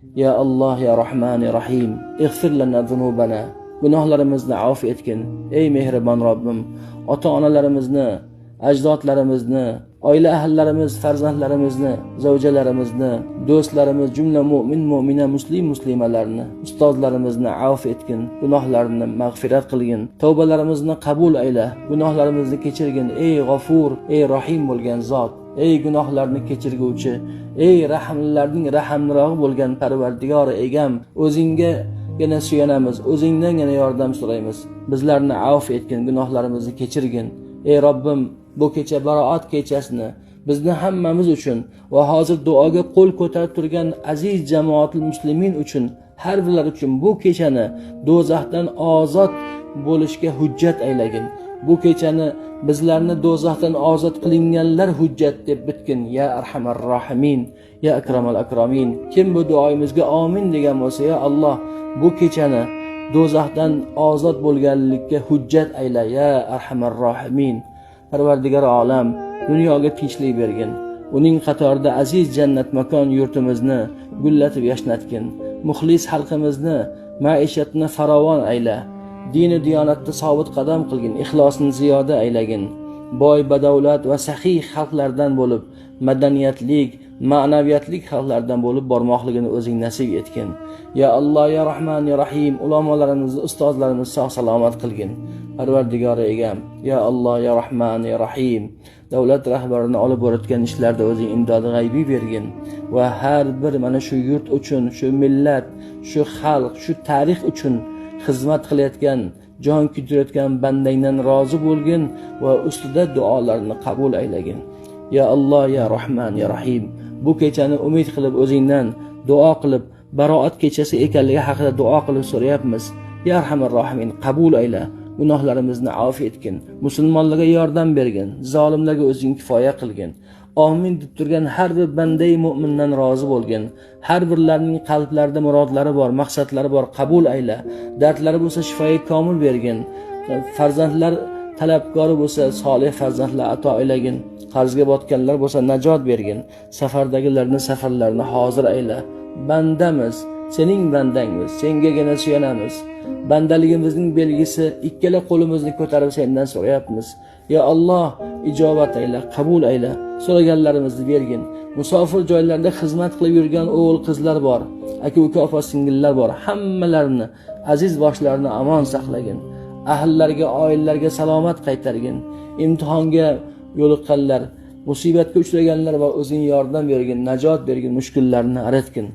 Ya Alloh, ya Rahman, ya Rahim, ighfir lana zunubana. Gunohlarimizni avf etgin. Ey mehribon Robbim, ota-onalarimizni, ajdodlarimizni, oila ahllarimiz, farzandlarimizni, zavjalarimizni, do'stlarimiz, jumla mo'min, mo'mina, muslim, muslimalarni, ustozlarimizni avf etgin, gunohlarini mag'firat qilgin, tavbalarimizni qabul ayla, gunohlarimizni kechirgin. Ey G'afur, ey Rahim bo'lgan zot, ey gunohlarni kechirguvchi, ey rahimlarning rahimlirog'i bo'lgan Parvardigor egam, o'zinggagina suyanamiz, o'zingdangina yordam so'raymiz. Bizlarni avf etgin, gunohlarimizni kechirgin. Ey Robbim, bu kecha baroat kechasini bizni hammamiz uchun va hozir duoga qo'l ko'tarib turgan aziz jamoatul muslimin uchun, har birlar uchun bu kechani do'zaxdan ozod bo'lishga hujjat aylagin. Bu kechani bizlarni do'zaxdan ozod qilinganlar hujjat deb bitgin. Ya arhamar rohimin, ya akramal akramin. Kim bu duoyimizga amin degan bo'lsa, ya Alloh, bu kechani do'zaxdan ozod bo'lganlikka hujjat ayla, ya arhamar rohimin. Parvardigor olam, dunyoga tinchlik bergin. Uning qatorida aziz jannat makon yurtimizni gullatib yashnatgin. Muxlis xalqimizni maishatini farovon ayla. Dini diyonatda sobit qadam qilgin, ixlosini ziyoda aylagin. Boy, badavlat va saxiy xalqlardan bo'lib, madaniyatlik, ma'naviyatlik xalqlardan bo'lib bormoqligini o'zing nasib etgin. Ya Alloh, ya Rahman, ya Rahim, ulamolarimizni, ustozlarimizni sog' salomat qilgin. Parvardigor egam, ya Alloh, ya Rahman, ya Rahim, davlat rahbarini olib borayotgan ishlarda o'zing imdodi g'aybiy bergin va har bir mana shu yurt uchun, shu millat, shu xalq, shu tarix uchun xizmat qilayotgan, jon kuydirayotgan bandangdan rozi bo'lgin va ustida duolarni qabul aylagin. Ya Alloh, ya Rahman, ya Rahim, bu kechani umid qilib o'zingdan duo qilib, baroat kechasi ekanligi haqida duo qilib so'rayapmiz. Ya Arhamar Rohimin, qabul ayla, gunohlarimizni avf etgin, musulmonlarga yordam bergin, zolimlarga o'zing kifoya qilgin. Amin deb turgan har bir bandai mo'mindan rozi bo'lgin. Har birlarining qalblarida murodlari bor, maqsadlari bor, qabul ayla. Dardlari bo'lsa shifoi komil bergin. Farzandlar talabgori bo'lsa solih farzandlar ato aylagin. Qarzga botganlar bo'lsa najot bergin. Safardagilarni safarlarini hozir ayla. Bandamiz, sening bandangmiz, sengagina suyanamiz. Bandaligimizning belgisi ikkala qo'limizni ko'tarib sendan so'rayapmiz. Ya Alloh, ijobat ayla, qabul ayla, so'raganlarimizni bergin. Musofir joylarda xizmat qilib yurgan o'g'il qizlar bor, aka-uka, opa singillar bor. Hammalarini aziz boshlarini omon saqlagin. Ahillarga, oilalarga salomat qaytargin. Imtihonga yo'liqqanlar, musibatga uchraganlar va o'zing yordam bergin, najot bergin, mushkullarni aratgin.